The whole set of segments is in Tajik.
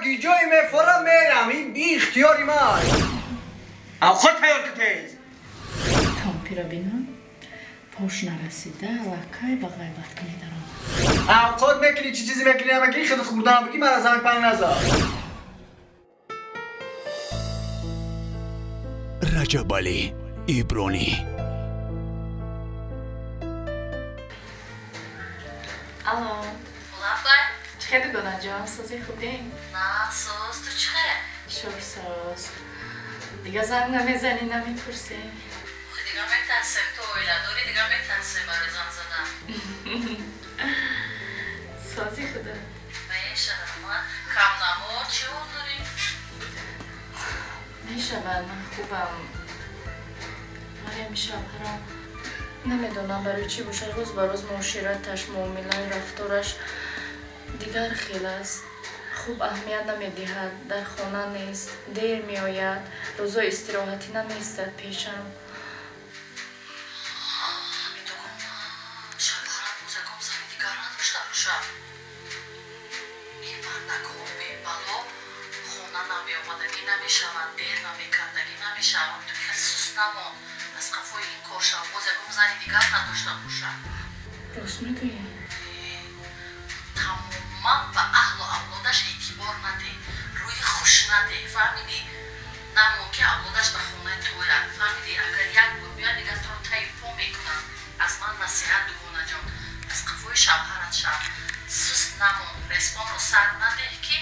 гиҷои мефора мерам. Ин би ихтиёри ман. Авқот тайёр ки тез. Кампира бинам. Пош нарасида аллакай ба ғайбат кунӣ даромад. Авқот мекунӣ, чӣ чизе мекунӣ, намекунӣ, худ хӯрдан бигӣ, мара занг панг назар. Раҷабалӣ Ибронӣ. Алло. Лаббай. Чӣ хел дугонаҷон, сози хубе? На, соз, ту чӣ хел? Шукр, соз. Дига занг намезанӣ, намепурсӣ? Охи дига метарсем, ту оила дорӣ, дига метарсем барои занг задан. Сози худо. Мешавад, ман камнамо чӣ ҳол дорӣ? Мешавад, ман хубам. Вале шавҳарам намедонам барои чӣ бошад, рӯз ба рӯз муошираташ, муомилаи рафтораш дигар хел аст. Хуб аҳамият намедиҳад, дар хона нест, дер меояд, рӯзои истироҳатӣ намеистад пешам. Шавҳарам боз ягон зани дигар надошта бошад. Ин мардакҳо бебало хона намеомадагӣ намешаванд, дер намекардагӣ намешаванд. Ту хел суст намон, аз қафои ин кор шав, боз ягон зани дигар надошта бошад. Рост мегӯӣ? Тамоман ба аҳлу авлодаш эътибор надеҳ, рӯи хуш надеҳ, фаҳмидӣ? Намон ки авлодаш ба хонаи ту ояд, фаҳмидӣ? Агар як бор биёяд, дигар туро таи по мекунанд. Аз ман насиҳат, дугонаҷон, аз қафои шавҳарат шав, суст намон, респонро сар надеҳ ки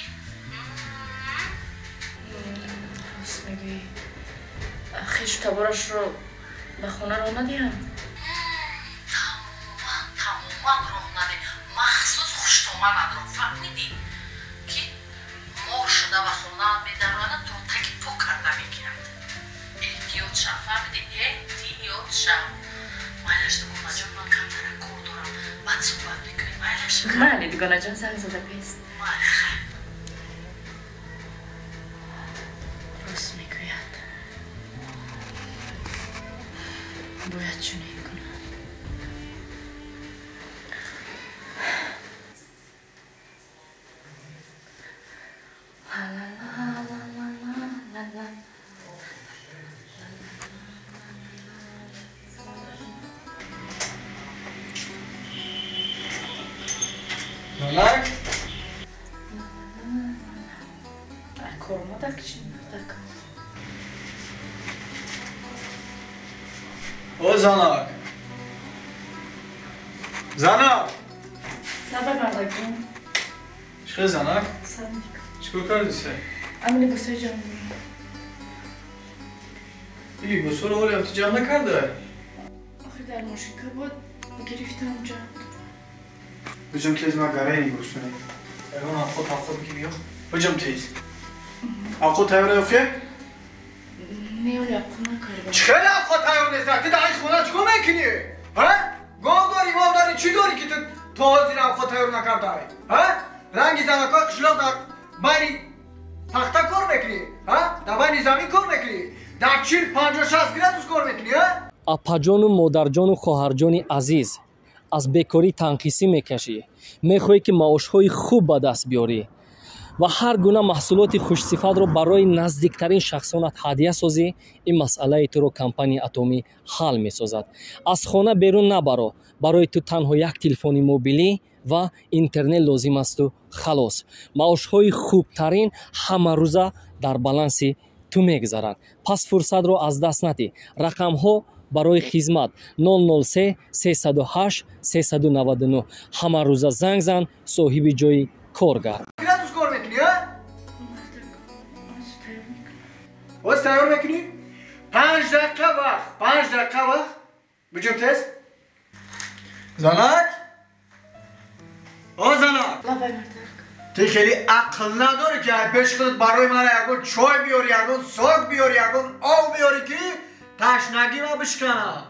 Рост мегӯӣ. Хешу таборашро ба хона роҳ надиҳам? Тамоман, тамоман роҳ надеҳ. Махсус хуштоманатро, фаҳмидӣ? Ки мор шуда ба хонаат медарояд, то таги по карда мегирад. Эҳтиёт шав, фаҳмидӣ? Эҳтиёт шав. Майлаш, дугонаҷон, ман камтара кор дорам, баъд суҳбат мекунем, майлаш? Майли, дугонаҷон, занг зада бест. Майли, хайр. Рост мегӯяд. Бояд чунин кунам. Ла-ла-ла-ла-ла-ла-ла. Занак? Кор омадак чи мардак? О, занак! Занак! Сабр, мардакҷон. Чӣ хел, занак? Салом алейкум. Чӣ кор кардӣ се? Ами либосҳои ҷамъ мекунам. И либосҳоро ҳолиам ту ҷамъ накардай? Охир дар мошинка буд, гирифтам ҷамъ. Биҷам тез, ман гараи либосҳои. Ягон авқот авқот бигӣ биё. Биҷам тез. Авқот тайёр охе? Не, оли авқот накардам. Чӣ хел авқот тайёр нест? Ту дар ин хона чӣ кор мекунӣ? Ҳа? Гов дорӣ, мол дорӣ, чӣ дорӣ ки ту то ҳозир авқот тайёр накардай? Ҳа? Ранги занакҳои қишлоқ дар байни пахта кор мекунӣ? Ҳа? Дар байни замин кор мекунӣ? Дар 40, 50, 60 градус кор мекунӣ, ҳа? Апаҷону модарҷону хоҳарҷони азиз, аз бекорӣ танқисӣ мекашӣ, мехоҳӣ ки маошҳои хуб ба даст биёрӣ ва ҳар гуна маҳсулоти хушсифатро барои наздиктарин шахсонат ҳадя созӣ, ин масъалаи туро компанияи Атомӣ ҳал месозад. Аз хона берун набаро, барои ту танҳо як телефони мобилӣ ва интернет лозим асту халос. Маошҳои хубтарин ҳамарӯза дар баланси ту мегузаранд. Пас фурсатро аз даст надиҳ. Рақамҳо барои хизмат 003 308 399. Ҳамарӯза занг зан, соҳиби ҷои кор гард. Градус кор мекунӣ, ҳа? Боз тайёр мекунӣ? 5 дақиқа вақт, 5 дақиқа вақт. Биҷум тез. Занак? О, занак! Лабай, мардак. Ту хеле ақл надорӣ ки ай пеши худат барои ман ягон чой биёрӣ, ягон сок биёрӣ, ягон об биёрӣ ки ташнагӣ ма бишканам.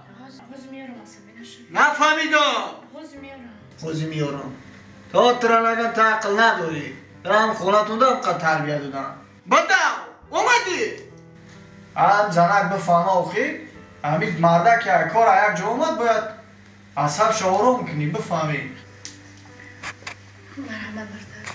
Ҳозир меёрам, асабӣ нашав. Нафаҳмидам. Ҳозир меёрам. Ҳозир меёрам. То тура наган ту ақл надорӣ. Рам хонатонда қа тарбия додам. Бадав, омадӣ? Ам занак бифаҳма охи, ҳамин мардак ки кор як ҷо омад, бояд асабша ором кунӣ, бифаҳмӣ. Марҳамат, мардак.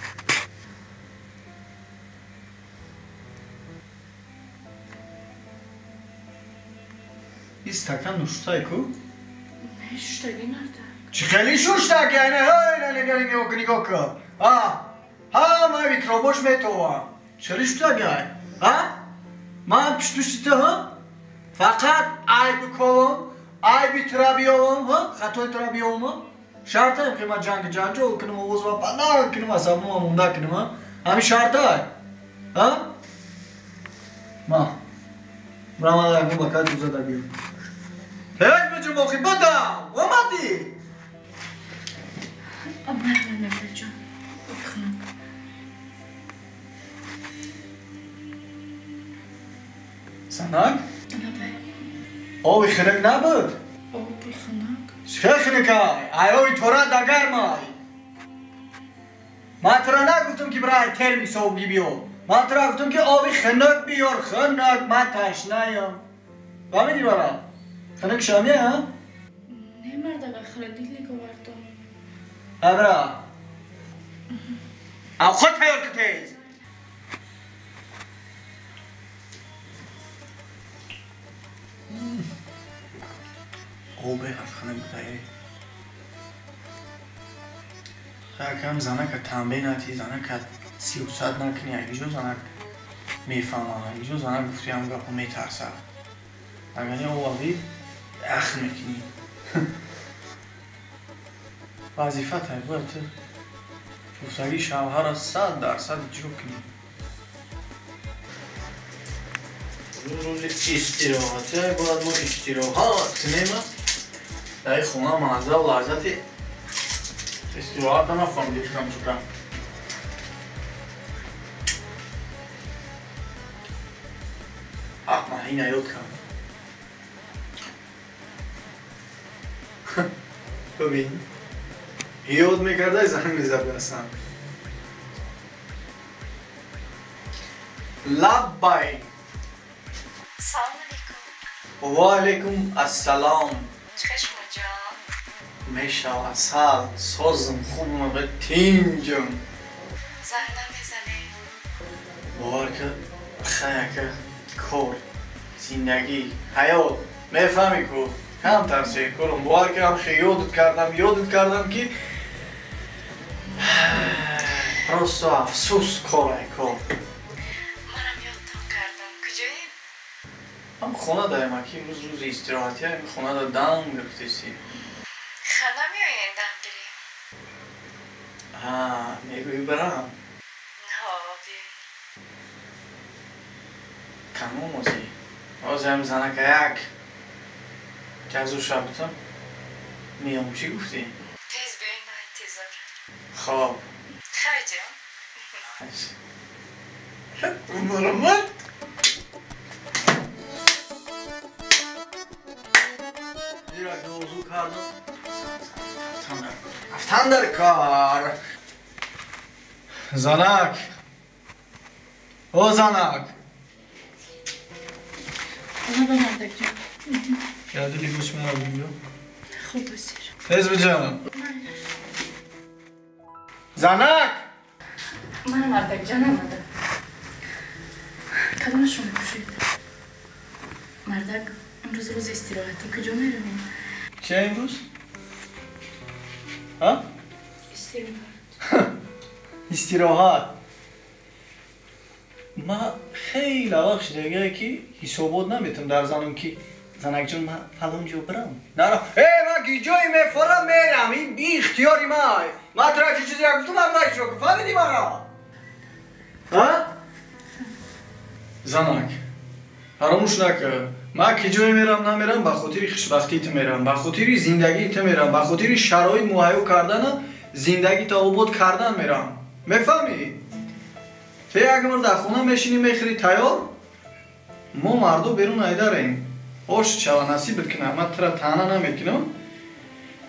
Ин стакан нуштай ку? Не, шуштагӣ мардак. Чӣ хеле шуштагӣ? Айна ҳайна нигоҳ нигоҳ кун. А? Ҳама микробош метовам. Чӣ хеле шуштагӣ ай? А? Ман пуштпушти ту, ҳа? Фақат айб ковам, айби тура биёвам, ҳа? Хатои тура биёвам, ҳа? Шартаем ки ман ҷанг ҷанҷол кунам, овоз ва баланд кунам, асабимам монда кунам, ҳа? Ҳамин шартай? Ҳа? Ма. Брамада ягон бакат гузада биё. Ҳеҷ биҷум охи бадам! Омадӣ? Майли, мардакҷон. Оби хунук. Занак? Лабай. Оби хунук набуд? Оби хунук? Чӣ хунукай? Ай оби тора дагармай. Ман тура нагуфтам ки бира ай термис обги биёр. Ман тура гуфтам ки оби хунук биёр, хунук, ман ташнаям. Фаҳмидӣ мара? Хунук шамия, ҳа? Не, мардак, ай холодильник овардам. Ҳа, бира. Авқот тайёр ки тез. Обе аз хунук будаи. Якам занака танбеҳ натӣ, занака сиёсат накунӣ, агиҷо занак мефаҳмад, агиҷо занак гуфти ҳам гапо метарсад. Агар не овардӣ, ях мекунӣ. Вазифатай бояд ту гуфтагии шавҳарро 100% иҷро кунӣ. Рӯзи истироҳате бояд мо истироҳат кунем. Дар ин хона манзар лаззати истироҳат нафаҳмидем камчука. Ах, ман ина ёд кардам. Бибин, ёд мекардай занг мезад асан. Лаббай. Салом алейкум. Ва алейкум ассалом. Чӣ шумо ҷон? Мешавад сал, созм, хубм, тинҷм. Занг намезанӣ? Бовар ки хаяка кор, зиндагӣ, ҳаёт мефаҳмӣ ку камтар секорум. Бовар ки ҳам ёдат кардам ки просто афсӯс корай кор. Манам ёдтон кардам. Куҷоед? Ҳам хона даем, аки имрӯз рӯзи истироҳатия, хона да дам гирифтеси. Ха намеоед дам гирем? Ҳа, мегӯӣ барам? Ҳо, биёед. Тамом озӣ. Озиам занака як ҷазу шабтам. Меом, чӣ гуфтӣ? Тез биёед, ман интизор. Хоб. Хай ҷон. Марҳамат. Орзу кардам. Афтан дар кор. Занак. О занак. Лаба мардакҷон. Яди либос меорам биё. Хуб босир. Тез биҷам. Занак! Ман мардакҷон омадам. Кадомашон пӯшед? Мардак, имрӯз рӯзи истироҳатӣ, куҷо меравем? Чия имрӯз? Ҳа? Истироҳат. Истироҳат. Ман хеле вақт шудагие ки ҳисобот наметам дар занам ки занакҷон ман фалон ҷо бирам. Нара, э ман гиҷое мефорам мерам, ин биихтиёри ман. Ман тура чӣ чизе гуфтам, ман иҷро кун. Фаҳмидӣ маро? Ҳа? Занак, фаромӯш накун. Ман ки ҷое мерам намерам, ба хотири хушбахтии ту мерам, ба хотири зиндагии ту мерам, ба хотири шароит муҳайё кардана, зиндагита обод кардан мерам. Мефаҳмӣ? Ту як умр дар хона мешинӣ, мехӯрӣ тайёр, мо марду берун айдарем. Ош чава насибат кунам, ман тура таъна намекунам,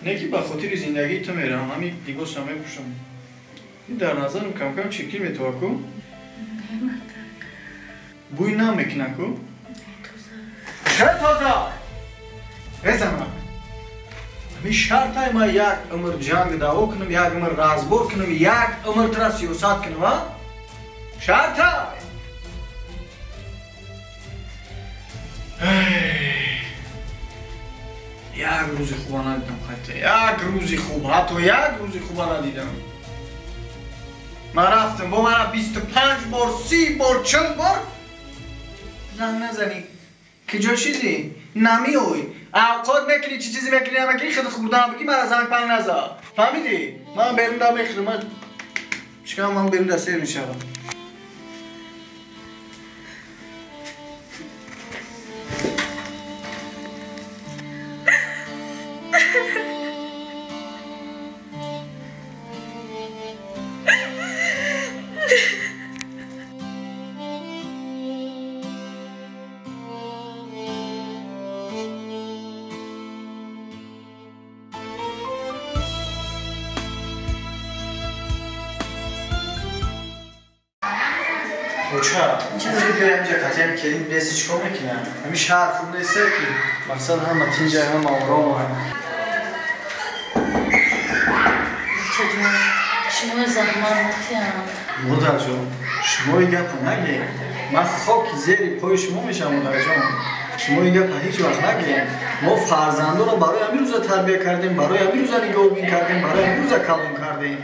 не ки ба хотири зиндагии ту мерам, ҳамин либосро мепӯшам. Ин дар назарам камкам чиркин метова ку? Бӯй намекуна ку? Чӣ тоза? Э занак, ҳамин шартай ман як умр ҷанг даъво кунам, як умр разбор кунам, як умр тура сиёсат кунам, а? Шартай! Як рӯзи хуба надидам, хайте. Як рӯзи хуб, ҳатто як рӯзи хуба надидам. Ман рафтам, бо мана 25 бор, 30 бор, 40 бор занг назанӣ. Куҷо шидӣ? Намеоӣ. Авқот мекунӣ, чӣ чизе мекунӣ, намекунӣ, худ хӯрдан бигӣ, мана занг панг наза. Фаҳмидӣ? Ман берун да мехӯрам, ман шикам ман берун да сер мешавам. Келин беси чикор мекунам? Ҳамин шаҳр хуб нест ки мақсад ҳама тинҷа, ҳама ором. Бачаҷон, шумо заҳмат натиҳам. Модарҷон, шумо ин гапа нагем. Ман хоки зери пои шумо мешавам, модарҷон. Шумо ин гапа ҳеҷ вақт нагем. Мо фарзандонро барои ҳамин рӯза тарбия кардем, барои ҳамин рӯза нигоҳубин кардем, барои ҳамин рӯза калон кардем.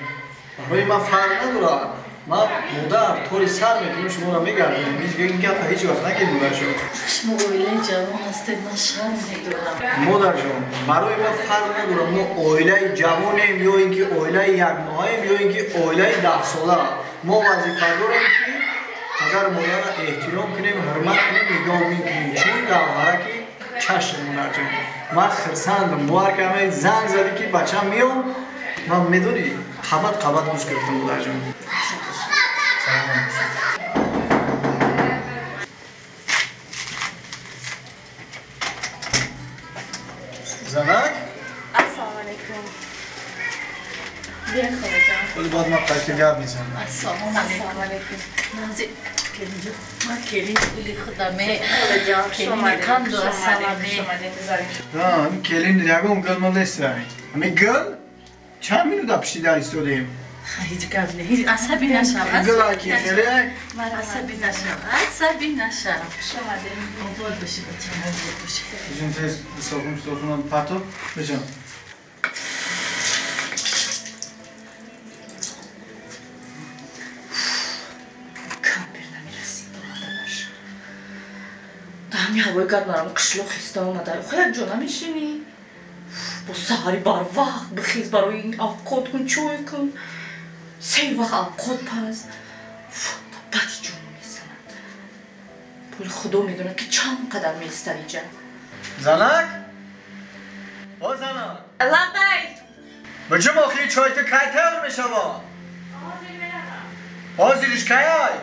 Барои ман фарқ надорад. Ман модар тори сар мекунам, шуморо мегардонам. Ин гапа ҳеҷ вақт нагем, модарҷон. Шумо оилаи ҷавон ҳастед, ман шарм медорам. Модарҷон, барои ман фарқ надорад, мо оилаи ҷавонем ё ин ки оилаи якмоҳаем ё ин ки оилаи даҳсола. Мо вазифа дорем ки падару модарро эҳтиром кунем, ҳурмат кунем, нигоҳубин кунем, чун гавҳараки чашм, модарҷон. Ман хирсандам, бовар кардам, занг задӣ ки бачам меом, ман медонӣ қабат қабат гӯш гирифтам, модарҷон. Занак? Ассалому алайкум. Биё холаҷон. Вале бояд ман қайти гап мезанам. Ассалому алайкум. Нази келинҷон, ман келин гули худаме. Холаҷон, келин қанду асаламе. Ҳа, ҳамин келин ягон гул мо нест. Ҳамин гул чанд минута пишти дар истодем? Ҳеҷ гап не, ҳеҷ асабӣ нашав. Гулаки хеле? Асабӣ нашав, асабӣ нашав. Хуш омадед. Обод бошед, бачам, обод бошед. Бижон тез столхун, столхунам партоб, бижон. Кампир намерасид омаданаш. Да ҳамин ҳавои гарм нарам қишлоқ хиста омада. Охир як ҷо намешинӣ. Бо саҳари барвақт бихез барои ин авқот кун, чой кун. Се вақт авқот паз. Бади ҷону мезанад. Пули худо медонад ки чанд қадар меистад инҷа. Занак? О занак! Лаббай! Биҷум охири чой ту кай тайёр мешавад? Ҳозириш кай ай?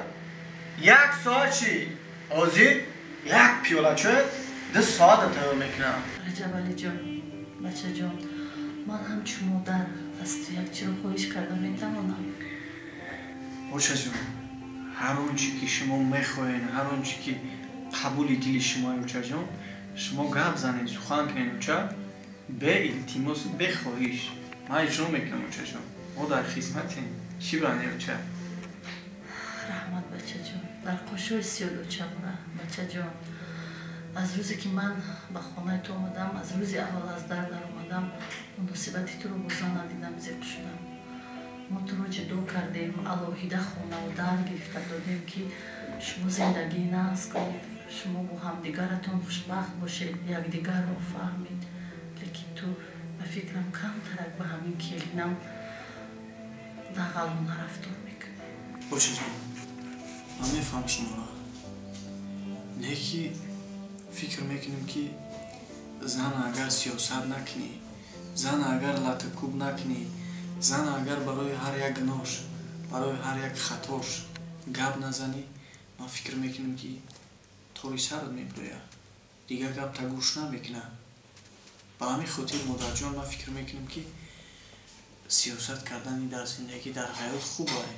Як соат чи? Ҳозир як пиёла чой 2 соата тайёр мекунам. Раҷабалиҷон, бачаҷон, ман ҳамчун модар аз ту як чиро хоҳиш карда метавонам. Очаҷон, ҳар он чи ки шумо мехоҳед, ҳар он чи ки қабули дили шумои, очаҷон, шумо гап занед, сухан кунед, оча, бе илтимос, бе хоҳиш. Ман иҷро мекунам, очаҷон. Мо дар хизматем. Чӣ бане, оча? Раҳмат, бачаҷон. Дар қошои сиёд очамра, бачаҷон. Аз рӯзе ки ман ба хонаи ту омадам, аз рӯзи аввал аз дар даромадам, муносибати туро бо зан надидам, зиқ шудам. Мо туро ҷудо кардем, алоҳида хонаву дар гирифта додем ки шумо зиндагӣ нағз кунед, шумо бо ҳамдигаратон хушбахт бошед, якдигарро фаҳмед. Лекин ту ба фикрам камтарак ба ҳамин келинам дағалона рафтор мекунӣ. Очаҷон, ман мефаҳмам шуморо. Не ки фикр мекунем ки зан агар сиёсат накунӣ, зан агар латукӯб накунӣ, зан агар барои ҳар як гуноҳш, барои ҳар як хатош гап назанӣ, ман фикр мекунам ки тори сарат мебирояд, дигар гап та гӯш намекунад. Ба ҳамин хотир, модарҷон, ман фикр мекунам ки сиёсат кардани дар зиндагӣ, дар ҳаёт хуб ае.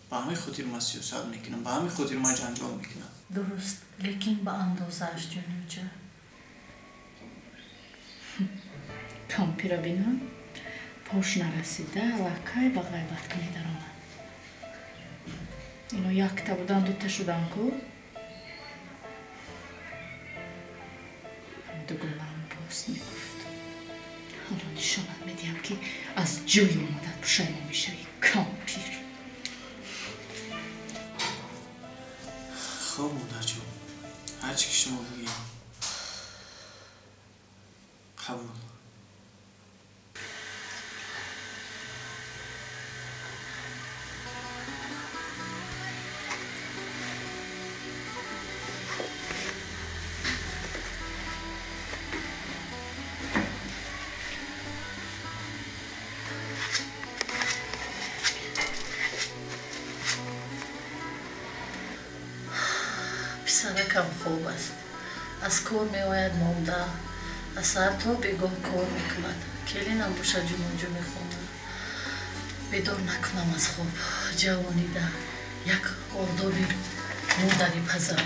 Ба ҳамин хотир ман сиёсат мекунам, ба ҳамин хотир ман ҷанҷол мекунам. Дуруст, лекин ба андозааш, ҷонюча. Кампира бинам, пош нарасида, аллакай ба ғайбаткунӣ даромад. Ино якта будан, дута шудан ку? Дугонаам боз мегуфт. ҷои омадат пушаймон мешавӣ, кампир. Хоб, модарҷон, ҳарчи ки шумо бигӯед қабул. Писаракам хоб аст. Аз кор меояд монда, аз саҳар то бегоҳ кор мекунад. Келинам бошад ҷумонҷу мехонад. Бедор накунам аз хоб. Ҷавонида як ордоби модарӣ пазам.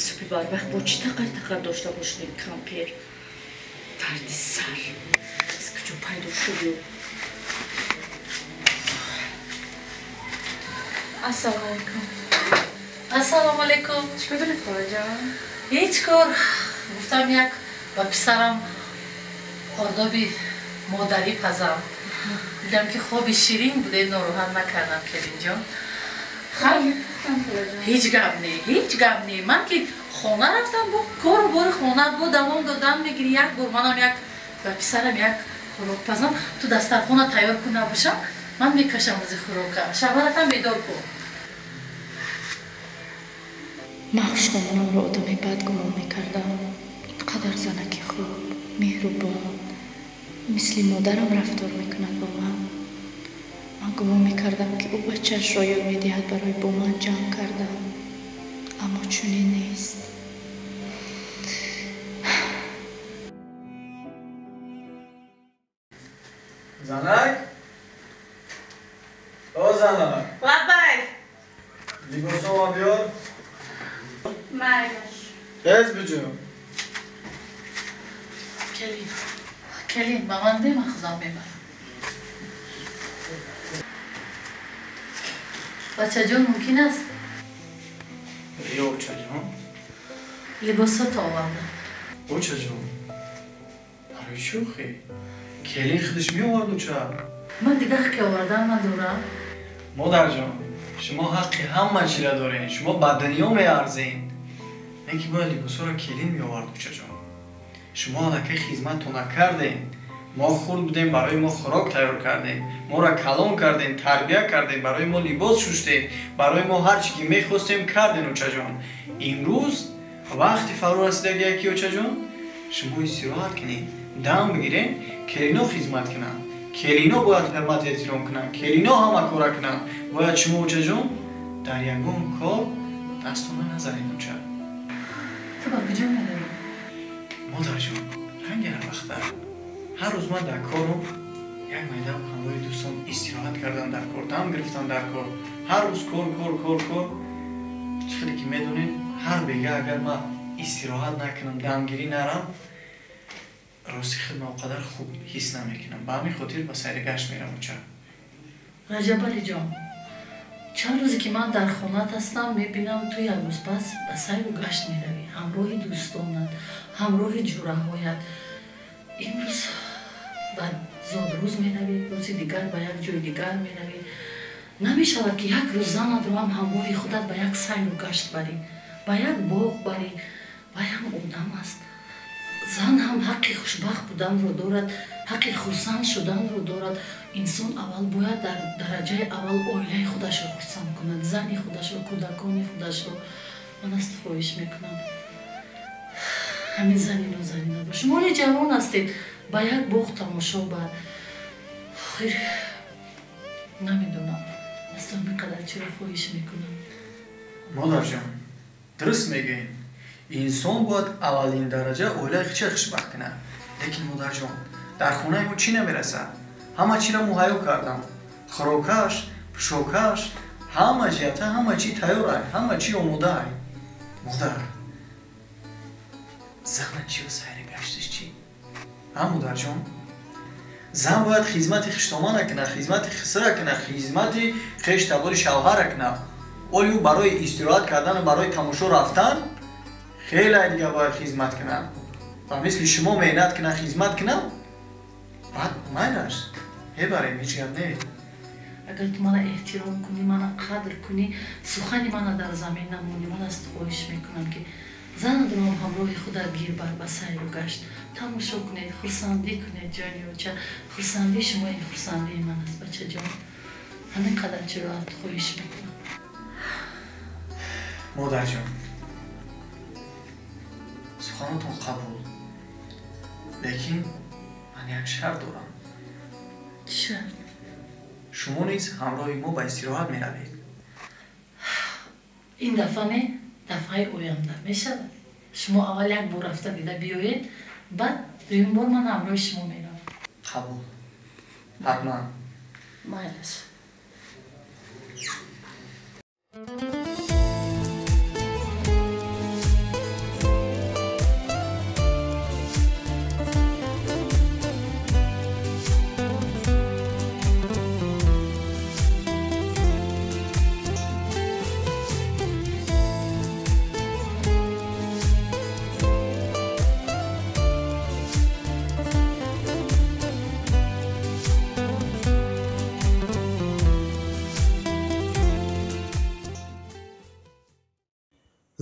Субҳи барвақт бо чӣ тақар тақар дошта бошед, кампир? Дарди сар аз куҷо пайдо шуд? Ассалому алайкум. Ассалому алайкум. Чӣ кор доред, холаҷон? Ҳеҷ кор. Гуфтам як ба писарам ордоби модарӣ пазам. Дидам ки хоби ширин буде, нороҳат накардам келинҷон. Ҳеҷ гап не, ҳеҷ гап не. Ман ки хона рафтам, бо кору бори хона бо давом додан мегирӣ. Як бор манам як ба писарам як хӯрок пазам, ту дастархона тайёр кун набошам, ман мекашам ози хӯрока. Шавҳаратам бедор кун. Ман хуштомонамро одами бад гумон мекардам. Ин қадар занаки хуб, меҳрубон, мисли модарам рафтор мекунад бо ман. Ман гумон мекардам, ки ӯ бачаашро ёд медиҳад барои бо ман ҷанг кардан, аммо чунин нест. Занак? О, занак! Лабай! Либосома биёр. Майлаш. Тез биҷӯ. Келин, келин, ба ман де, ман худам мебарам. Бачаҷон, мумкин аст? Ё, очаҷон. Либосото овардам. Очаҷон, барои чӣ охи? Келин худаш меовард, оча. Ман дигар ҳаққи овардан надорам. Модарҷон, шумо ҳаққи ҳама чира доред, шумо ба дунё меарзед. Не ки бояд либосҳоро келин меовард, очаҷон. Шумо аллакай хизматто накардед. Мо хурд будем, барои мо хӯрок тайёр кардем, моро калон кардем, тарбия кардем, барои мо либос шуштем, барои мо ҳар чӣ ки мехостем кардем, очаҷон. Имрӯз вақти фаро расидагия ки, очаҷон, шумо истироҳат кунед, дам бигиред, келино хизмат кунанд, келино бояд ҳурмат эҳтиром кунанд, келино ҳама кора кунанд. Бояд шумо, очаҷон, дар ягон кор дастона назанед, оча. Ту ба куҷо меравӣ? Модарҷон, ранги ҳар вақта. Ҳар рӯз ман дар корум як майдам ҳамроҳи дӯстон истироҳат кардан дар кор, дам гирифтан дар кор. Ҳар рӯз кор, кор, кор, кор. Чӣ хеле ки медонед, ҳар бега агар ман истироҳат накунам, дамгирӣ нарам, рости худро он қадар хуб ҳис намекунам. Ба ҳамин хотир ба сайри гашт мерам, оча. Раҷабалиҷон, чанд рӯзе ки ман дар хонаат ҳастам, мебинам ту як рӯз пас ба сайру гашт меравӣ, ҳамроҳи дӯстонат, ҳамроҳи ҷураҳоят. Имрӯз ба зодрӯз меравӣ, рӯзи дигар ба як ҷои дигар меравӣ. Намешавад ки як рӯз занатро ҳам ҳамроҳи худат ба як сайру гашт барӣ, ба як боғ барӣ. Вай ҳам одам аст. Зан ҳам ҳаққи хушбахт буданро дорад, ҳаққи хурсанд шуданро дорад. Инсон аввал бояд дар дараҷаи аввал оилаи худашро хурсанд кунад, зани худашро, кӯдакони худашро. Ман аз ту хоҳиш мекунам, ҳамин зани нозанина бош. Шумо ҳоле ҷавон ҳастед, ба як боғ тамошо бар. Охир намедонам аз ту ҳамин қадар чиро хоҳиш мекунам. Модарҷон, дуруст мегӯед. Инсон бояд аввалин дараҷа оилаи худша хушбахт кунад. Лекин модарҷон, дар хонаи мо чӣ намерасад? Ҳама чиро муҳайё кардам. Хӯрокаш, пӯшокаш, Ҳама ҷиҳата ҳама чӣ тайёр ай, ҳама чӣ омода ай. Модар, зана чиё сайри гаштиш чӣ? Ҳа, модарҷон? Зан бояд хизмати хиштомана кунад, хизмати хисра кунад, хизмати хеш табори шавҳара кунад. Оли ӯ барои истироҳат кардану барои тамошо рафтан хеле дига бояд хизмат кунад. Ва мисли шумо меҳнат кунад, хизмат кунад, баъд майлаш мебарем, ҳеҷ гап не. Агар ту мана эҳтиром кунӣ, мана қадр кунӣ, сухани мана дар замин намонӣ, ман аз ту хоҳиш мекунам, ки занадро ҳамроҳи худат гир бар ба сайру гашт тамошо кунед, хурсандӣ кунед, ҷони оча. Хурсандии шумо ин хурсандии ман аст, бачаҷон. Ҳамин қадар чиро аз ту хоҳиш мекунам. Модарҷон, суханотон қабул, лекин ман як шарт дорам. Чӣ шарт? Шумо низ ҳамроҳи мо ба истироҳат меравед. Ин дафъа не, дафъаи оянда мешавад. Шумо аввал як бор рафта дида биёед, баъд дуюм бор ман ҳамроҳи шумо меравам. Қабул, ҳатман. Майлаш.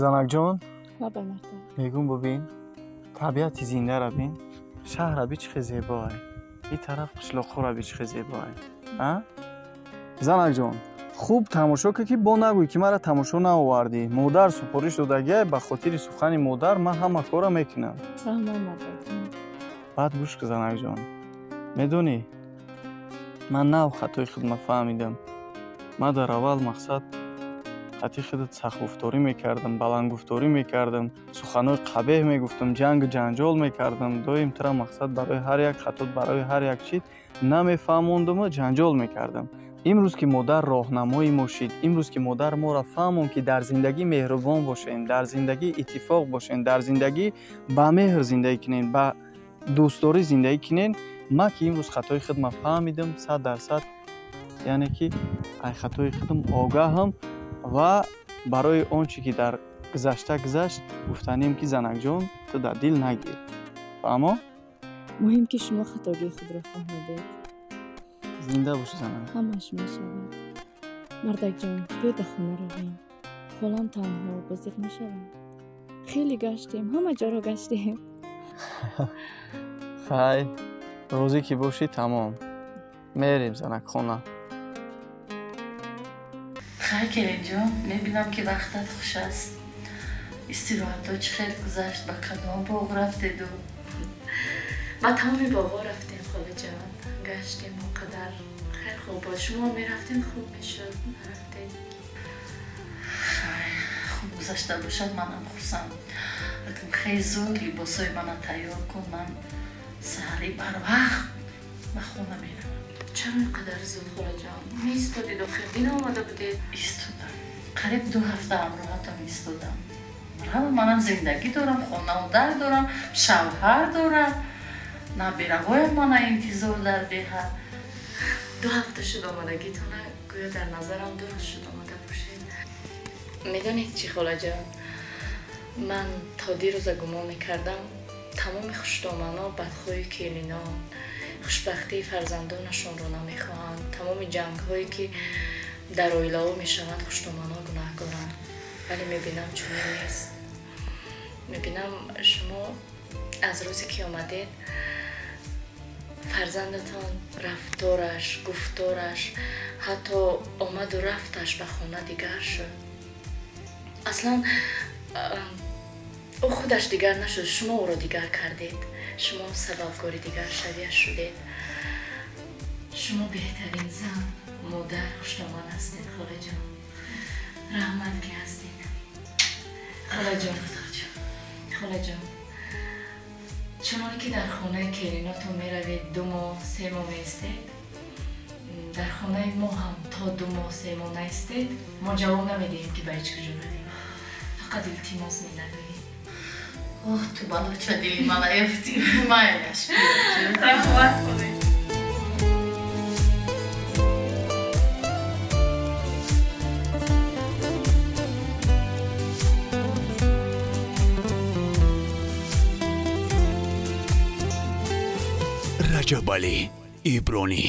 Занакҷон, мегӯм бубин, табиати зиндаро бин, шаҳра би чӣ хел зебоае, ин тараф қишлоқҳоро би чӣ хел зебоае. Занакҷон, хуб тамошо кун, ки бо нагӯй, ки мара тамошо наовардӣ. Модар супориш додагиай, ба хотири сухани модар ман ҳама корро мекунам. Баъд гӯш кун, занакҷон, медонӣ, ман нав хатои худма фаҳмидам. Ман дар аввал мақсад хати худат сахтгуфторӣ мекардам, баландгуфторӣ мекардам, суханҳои қабеҳ мегуфтам, ҷангу ҷанҷол мекардам. Доим тура мақсад барои ҳар як хатот, барои ҳар як чиз намефаҳмондуму ҷанҷол мекардам. Имрӯз ки модар роҳнамои мо шид, имрӯз ки модар моро фаҳмонд, ки дар зиндагӣ меҳрубон бошем, дар зиндагӣ иттифоқ бошем, дар зиндагӣ ба меҳр зиндагӣ кунем, ба дӯстдорӣ зиндагӣ кунем, ман ки имрӯз хатои худма фаҳмидам 100%, яъне ки ай хатои худам огаҳам ва барои он чӣ ки дар гузашта гузашт, гуфтанем ки занакҷон, ту дар дил нагир. Фаҳмо? Муҳим ки шумо хатогии худро фаҳмидед. Зинда бошӣ, занак. Ҳамаш мешавад. Мардакҷон, биё ба хона равем. Холам танҳо бозиқ нашавам. Хеле гаштем, ҳама ҷоро гаштем. Хай, розӣ ки бошӣ, тамом. Мерем, занак, хона. Хай, келинҷон, мебинам, ки вақтат хуш аст. Истироҳатҳо чӣ хел гузашт? Ба кадом боғ рафтеду? Ба тамоми боғҳо рафтем, холаҷон. Гаштем он қадар. Хеле хуб буд. Шумо мерафтем, хуб мешуд. Нарафтед. Хай, хуб гузашта бошад, манам хурсанд. Акн хеле зуд либосҳои мана тайёр кун, ман саҳари барвақт ба хона меравам. Чаро ин қадар зуд, холаҷон? Меистодед охир, дина омада будед. Истодам. Қариб 2 ҳафта ҳамроҳатон истодам. Рава, манам зиндагӣ дорам, хонаву дар дорам, шавҳар дорам, набираҳоям мана интизор дар деҳа. 2 ҳафта шуд омадагитона, гӯё дар назарам 2 рӯз шуд омада бошед. Медонед чӣ, холаҷон? Ман то дирӯза гумон мекардам, тамоми хушдоманҳо бадхоҳи келинон, хушбахтии фарзандонашонро намехоҳанд, тамоми ҷангҳое ки дар оилаҳо мешаванд, хушдоманҳо гунаҳкоранд. Вале мебинам чунин нест. Мебинам шумо аз рӯзе ки омадед, фарзандатон рафтораш, гуфтораш, ҳатто омаду рафташ ба хона дигар шуд. Аслан ӯ худаш дигар нашуд, шумо ӯро дигар кардед. Шумо сабабгори дигар шавияш шудед. Шумо беҳтарин зан, модар, хушдоман ҳастед, холаҷон. Раҳмат ки ҳастед. Холаҷон, холаҷон, чуноне ки дар хонаи келинотон меравед, 2 моҳ, 3 моҳ меистед, Дар хонаи мо ҳам то 2 моҳ 3 моҳ наистед, мо ҷавоб намедиҳем ки ба ҳеҷ куҷо равем. Фақат илтимос менамоем. Оҳ, ту балоча дили мана ёфтӣ. Майлаш, раҳмат кунед. Раҷабалӣ Ибронӣ.